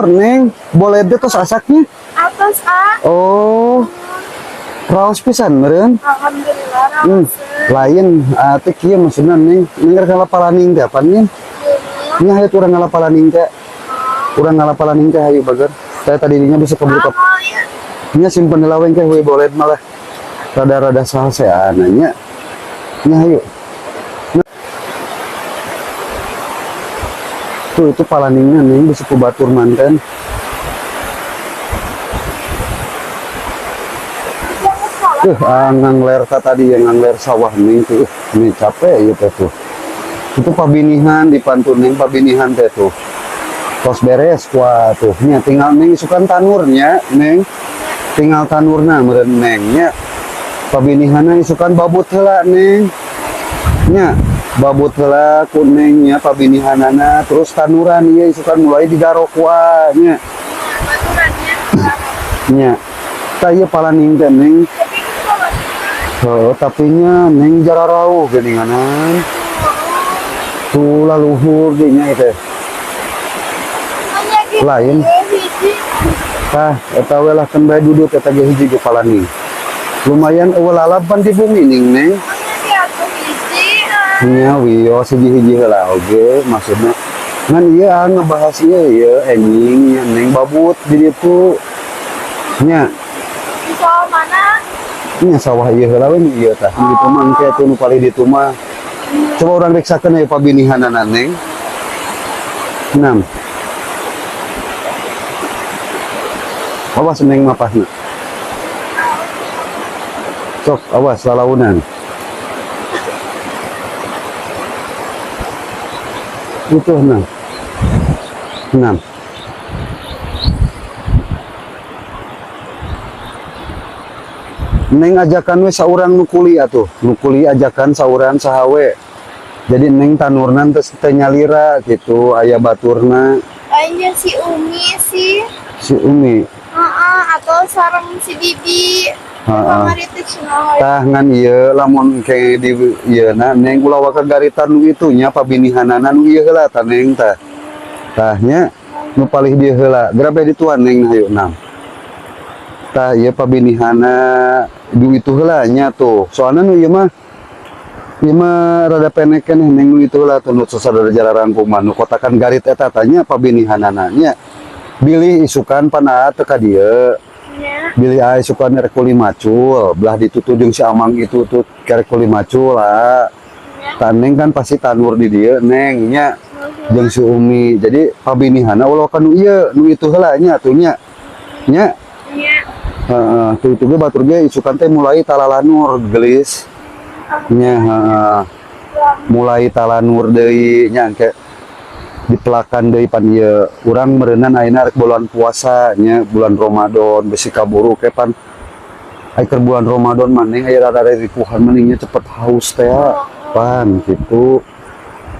Tanur, Neng. Boleh deh tos asaknya. Atos, ah. Oh. Raos pisan meureun. Alhamdulillah. Lain teh kieu maksudna, Neng. Neng rek ngala palaning teh apan nya? Nya hayu urang ngala palaning teh. Urang ngala palaning teh, hayu bager. Saya tadi dinya bisa keburu ke. Oh ya. Nya simpen heula we engke we boleh malah rada-rada sahasean nya. Nya hayu. Nah. Tuh itu palaningnya, Neng, bisa ku batur manten. Ngangler ta tadi yang ngangler sawah, Neng, tuh. Ini capek ya teh tuh. Itu pabinihan di pantun, Neng, pabinihan teh tuh. Tos beres kuah tuh. Nya tinggal Neng isukan tanurnya, Neng. Tinggal tanurna meureun, Neng, nya. Pabinihanna isukan babut heula, Neng. Nya babut heula ku Neng nya pabinihanana, terus tanuran ieu isukan mulai digarok kuah nya. Baturannya. Nya. Tah ieu palaning teh, Neng. Tapi itu kalau Oh, tapi nya Neng jararauh geuninganan. Tuh laluhur di nya teh. Hanya gitu. Lain. Hiji. Tah, eta we lah kan bae duduk eta ge hiji ge palaning. Lumayan eueuh lalaban di bumi ning, Neng. Hanya di atuh hiji. Ah. Nya wios hiji-hiji heula oge maksudna. Ngan ieu ah ngebahas ieu ieu enjing nya, Neng, babut di ditu. Nya, Di sawah mana? Nya sawah ieu heula we nu ieu tah. Nu ditu mah engke tuh nu palih ditu mah. Coba urang riksakeun aya pabinihanana, Neng. Enam. Awas, Neng, mapahna. Sok, awas lalaunan. Itu enam. Enam. Neng ajakan we saurang nu kuli atuh. Nu kuli ajakan saurang saha we. Jadi Neng tanurnan teh teh nyalira gitu, aya baturna. Kayaknya si Umi sih. Si Umi. Heeh, atau sareng si Bibi. Heeh. Kamari teh cenah. Tah ngan ieu lamun ke di ieu na, Neng, ulah waka garitan nu itu nya pabinihanana nu ieu heula tah, Neng, tah. Tah nya nu palih dieu heula. Geura bae dituan, Neng, hayu nam. Tah ieu pabinihana du itu heula nya tuh. Soalna nu ieu mah rada pendek keneh, Neng, nu itu heula tuh nu sasada jararangkung mah nu kotakan garit eta tah nya pabinihanana nya. Bilih isukan pan teu ka dieu. Nya. Bilih aya isukan rek kuli macul belah ditutu jeung si Amang itu tuh kerek kuli macul lah. Nya. Tah Neng kan pasti tanur di dieu, Neng, nya jeung si Umi. Jadi pabinihana ulah ka nu ieu, nu itu heula nya tuh nya. Nya. Nya. Heeh, tuh itu ge batur ge isukan teh mulai talalanur gelis. Nya heeh. Mulai talanur deui nya engke dipelakan deui pan ieu urang meureunan ayeuna rek bulan puasa nya, bulan Ramadan bisi kaburu ke pan ai keur bulan Ramadan mah, Neng, aya rada ripuhan mendingnya cepet haus teh pan gitu.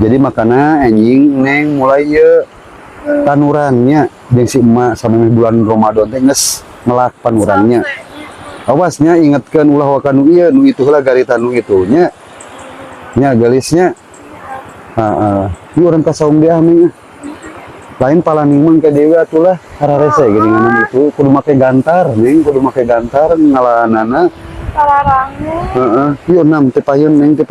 Jadi makana enjing Neng mulai ieu tanurannya jeung si emak sama bulan Ramadan teh geus ngelak panurannya. Awasnya ingetkeun ulah waka nu ieu, nu itu heula garitan nu itu nya. Nya gelisnya. Heeh. Ieu urang ka saung dia nih. Lain palaning mah ke deui atuh lah hararese geuningan itu kudu make gantar, Neng, kudu make gantar ngalahanana. Pararangu. Heeh. Ieu nam teh payun, Neng, teh payun.